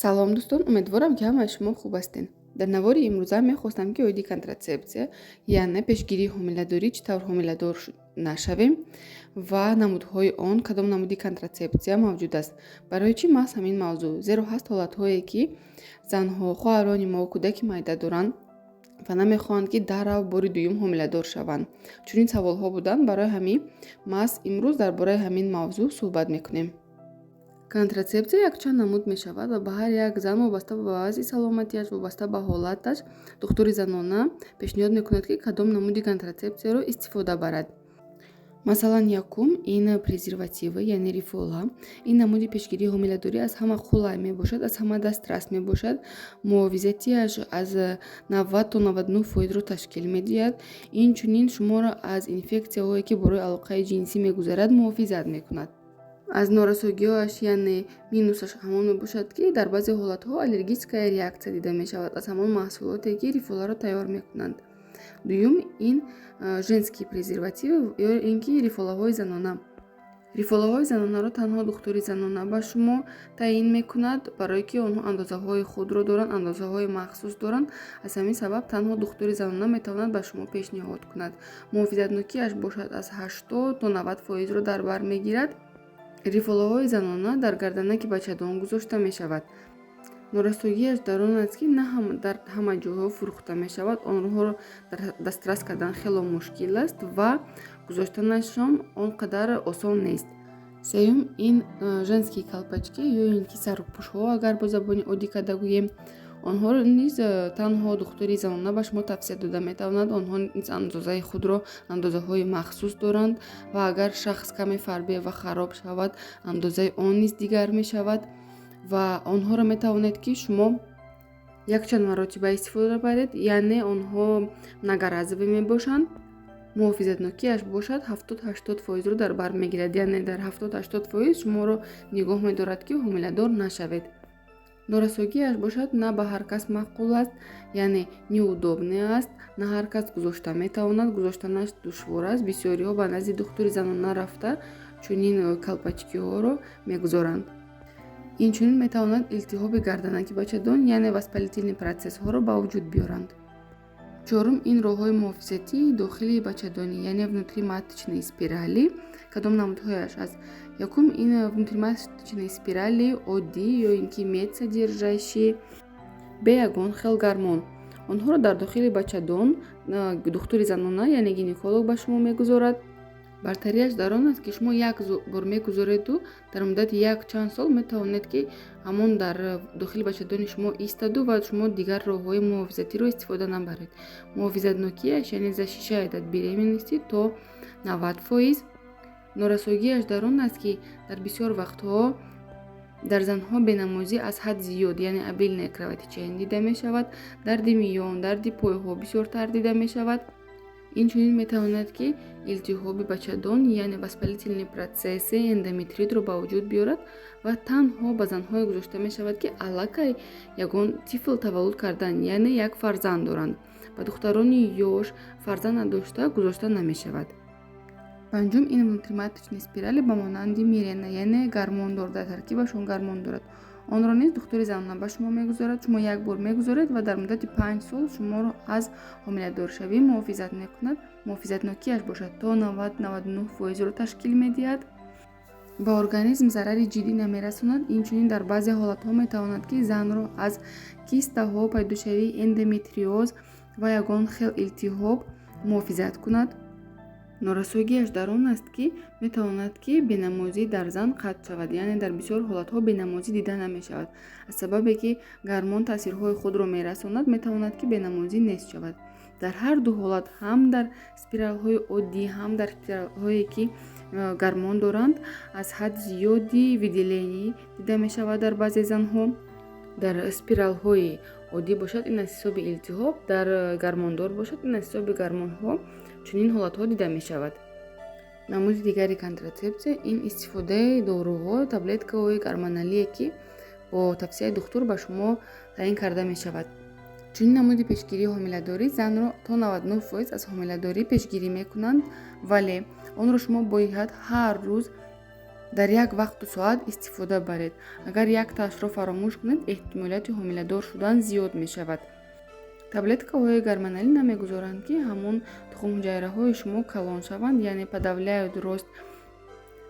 Салом, дӯстон! Умедворам, ки ҳамаи шумо хуб ҳастед. Дар навори имрӯза мехостам, ки оиди контратсепсия, яъне пешгирии ҳомиладорӣ, чӣ тавр ҳомиладор нашавем ва намудҳои он, кадом намуди контратсепсия мавҷуд аст. Барои чӣ маҳз ҳамин мавзӯъ? Зеро ҳаст ҳолатҳое, ки занҳо, хоҳарони мо кӯдаки майда доранд ва намехоҳанд, ки даррав бори дуюм ҳомиладор шаванд. Чунин саволҳо буданд, барои ҳамин маҳз имрӯз дар бораи ҳамин мавзӯъ суҳбат мекунем. Контратсепсия якчанд намуд мешавад ва ба ҳар як зан вобаста ба вазъи саломатиаш, вобаста ба ҳолаташ духтури занона пешниҳод мекунад, ки кадом намуди контратсепсияро истифода барад. Масалан, якум ин презервативы, яъне рифола. Ин намуди пешгирии ҳомиладорӣ аз ҳама қулай мебошад, аз ҳама дастрас мебошад. Муҳофизатиаш аз 90 то 99 фоизро ташкил медиҳад. Инчунин шуморо аз инфексияҳое, ки барои алоқаи ҷинсӣ мегузарад, муҳофизат мекунад. Аз норасогиҳояш, яъне минусаш ҳамон мебошад, ки дар баъзе ҳолатҳо аллергическая реакция дида мешавад аз ҳамон маҳсулоте, ки рифоларо тайёр мекунанд. Дуюм ин женские презервативы ё ин ки рифолаҳои занона. Рифолаҳои занонаро танҳо духтури занона ба шумо таъин мекунад, барое ки онҳо андозаҳои худро доранд, андозаҳои махсус доранд. Аз ҳамин сабаб танҳо духтури занона метавонад ба шумо пешниҳод кунад. Муҳофизатнокиаш бошад, аз 80 то 90 фоизро дар бар мегирад. Рифолаҳои занона дар гарданаки бачадон гузошта мешавад. Норасогиаш дар он аст, ки на дар ҳама ҷойҳо фурӯхта мешавад. Онҳоро дастрас кардан хело мушкил аст ва гузоштанашон он қадар осон нест. Сеюм ин женские колпачки ё ин ки сарупӯшҳо, агар бо забони оддӣ карда гӯем. Онҳоро низ танҳо духтури занона ба шумо тавсия дода метавонад. Онҳо низ андозаи худро, андозаҳои махсус доранд ва агар шахс каме фарбе ва хароб шавад, андозаи он низ дигар мешавад. Ва онҳоро метавонед, ки шумо якчанд маротиба истифода баред, яъне онҳо многоразовый мебошанд. Муҳофизатнокиаш бошад, 70-80 фоизро дар бар мегирад, яъне дар 70-80 фоиз шуморо нигоҳ медорад, ки ҳомиладор нашавед. Норасогиаш бошад, на ба ҳар кас маъқул аст, яъне неудобный аст, на ҳар кас гузошта метавонад, гузоштанаш душвор аст. Бисёриҳо ба назди духтури занона рафта, чунин колпачкиҳоро мегузоранд. Инчунин метавонад илтиҳоби гарданаки бачадон, яъне воспалительный процессҳоро ба вуҷуд биёранд. Чорум ин роҳҳои муҳофизатии дохили бачадонӣ, яъне внутриматочные спирали. Кадом намудҳояш аст? Якум ин внутриматочные спирали оддӣ ё ин ки медь содержащий, бе ягон хел гормон. Онҳоро дар дохили бачадон духтури занона, яъне гинеколог, ба шумо мегузорад. Бартариаш дар он аст, ки шумо як бор мегузореду дар муддати як чанд сол метавонед, ки ҳамон дар дохили бачадони шумо истаду ва шумо дигар роҳҳои муҳофизатиро истифода набаред. Муҳофизатнокиаш, яъне защищает от беременности то 90 фоиз. Норасогиаш дар он аст, ки дар бисёр вақтҳо дар занҳо бенамозӣ аз ҳад зиёд, яъне обильное кровотечение дида мешавад, дарди миён, дарди пойҳо бисёртар дида мешавад. Инчунин метавонад, ки илтиҳоби бачадон, яъне воспалительные процессы, эндометритро ба вуҷуд биёрад ва танҳо ба занҳое гузошта мешавад, ки аллакай ягон тифл таваллуд карданд, яъне як фарзанд доранд. Ба духтарони ёш, фарзанд надошта гузошта намешавад. Панҷум ин внутриматочные спирали ба монанди Мирена, яъне гормондор, дар таркибашон гормон дорад. Онро низ духтури занона ба шумо мегузорад. Шумо як бор мегузоред ва дар муддати 5 сол шуморо аз ҳомиладоршавӣ муҳофизат мекунад. Муҳофизатнокиаш бошад, то 90-99 фоизро ташкил медиҳад, ба организм зарари ҷиддӣ намерасонад. Инчунин дар баъзе ҳолатҳо метавонад, ки занро аз кистаҳо, пайдошавии эндометриоз ва ягон хел илтиҳоб муҳофизат кунад. Норасогиаш дар он аст, ки метавонад, ки бенамозӣ дар зан қатъ шавад, яъне дар бисёр ҳолатҳо бенамозӣ дида намешавад. Аз сабабе ки гормон таъсирҳои худро мерасонад, метавонад, ки бенамозӣ нест шавад. Дар ҳар ду ҳолат, ҳам дар спиралҳои оддӣ, ҳам дар спиралҳое, ки гормон доранд, аз ҳад зиёди выделение дида мешавад дар баъзе занҳо. Дар спиралҳои оддӣ бошад, ин аз ҳисоби илтиҳоб, дар гормондор бошад, ин аз ҳисоби гормонҳо чунин ҳолатҳо дида мешавад. Намуди дигари контратсепсия ин истифодаи доруҳо, таблеткаҳои гормоналие, ки бо тавсияи духтур ба шумо таъин карда мешавад. Чунин намуди пешгирии ҳомиладорӣ занро то 99 фоиз аз ҳомиладорӣ пешгирӣ мекунанд, вале онро шумо бояд ҳар рӯз. Дар як вақту соат истифода баред. Агар яктаашро фаромӯш кунед, эҳтимолияти ҳомиладор шудан зиёд мешавад. Таблеткаҳои гормоналӣ намегузоранд, ки ҳамон тухмҳуҷайраҳои шумо калон шаванд, яъне подавляют рост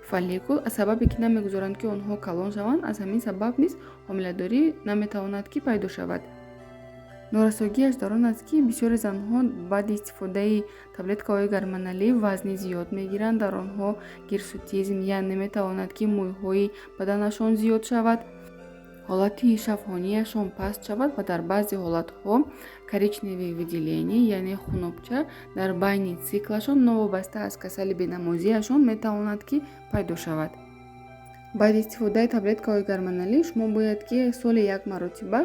фолликул. Аз сабабе ки намегузоранд, ки онҳо калон шаванд, аз ҳамин сабаб низ ҳомиладорӣ наметавонад, ки пайдо шавад. Норасогиаш дар он аст, ки бисёри занҳо баъди истифодаи таблеткаҳои гормоналӣ вазни зиёд мегиранд, дар онҳо гирсутизм, яъне метавонад, ки мӯйҳои баданашон зиёд шавад, ҳолати шафҳонияшон паст шавад ва дар баъзе ҳолатҳо коричневые выделения, яъне хунобча дар байни циклашон, новобаста аз касали бенамозиашон, метавонад, ки пайдо шавад. Баъди истифодаи таблеткаҳои гормоналӣ шумо бояд, ки соли як маротиба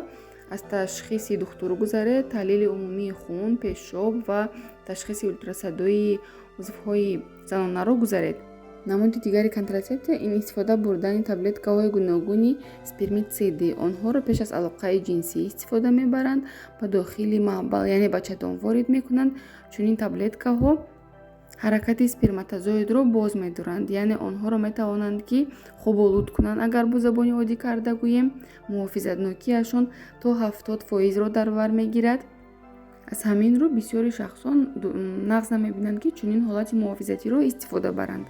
аз ташхиси духтур гузаред, таҳлили умумии хун, пешоб ва ташхиси ултрасадои узвҳои занонаро гузаред. Намуди дигари контрацепсия ин истифода бурдани таблеткаҳои гуногуни спермитсидӣ. Онҳоро пеш аз алоқаи ҷинсӣ истифода мебаранд, ба дохили маҳбал, яъне бачадон, ворид мекунанд. Чунин таблеткаҳо ҳаракати сперматозоидро боз медоранд, яъне онҳоро метавонанд, ки хоболуд кунанд, агар бо забони оддӣ карда гӯем. Муҳофизатнокиашон то 70%-ро дар бар мегирад. Аз ҳамин рӯ бисёри шахсон нағз намебинанд, ки чунин ҳолати муҳофизатиро истифода баранд.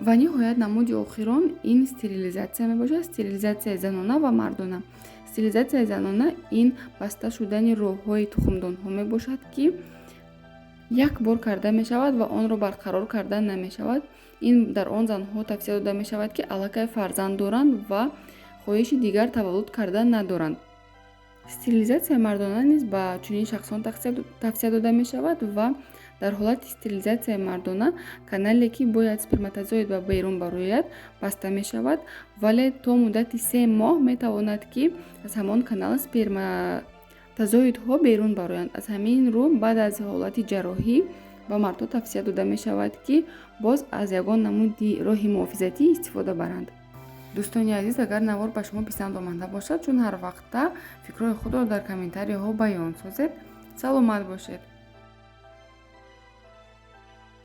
Ва ниҳоят, намуди охирон ин стерилизатсия мебошад, стерилизатсияи занона ва мардона. Стерилизатсияи занона ин баста шудани роҳҳои тухмдонҳо мебошад, ки як бор карда мешавад ва онро барқарор карда намешавад. Ин дар он занҳо тавсия дода мешавад, ки аллакай фарзанд доранд ва хоҳиши дигар таваллуд кардан надоранд. Стерилизатсияи мардона низ ба чунин шахсон тавсия дода мешавад ва дар ҳолати стерилизатсияи мардона канале, ки бояд сперматозоид ба берун барояд, баста мешавад, вале то муддати 3 моҳ метавонад, ки аз ҳамон канал сперматозоидҳо берун бароянд. Аз ҳамин рӯ баъд аз ҳолати ҷарроҳӣ ба мардҳо тавсия дода мешавад, ки боз аз ягон намуди роҳи муҳофизатӣ истифода баранд. Дӯстони азиз, агар навор ба шумо писанд омада бошад, чун ҳар вақта фикрҳои худро дар комментарияҳо баён созед. Саломат бошед.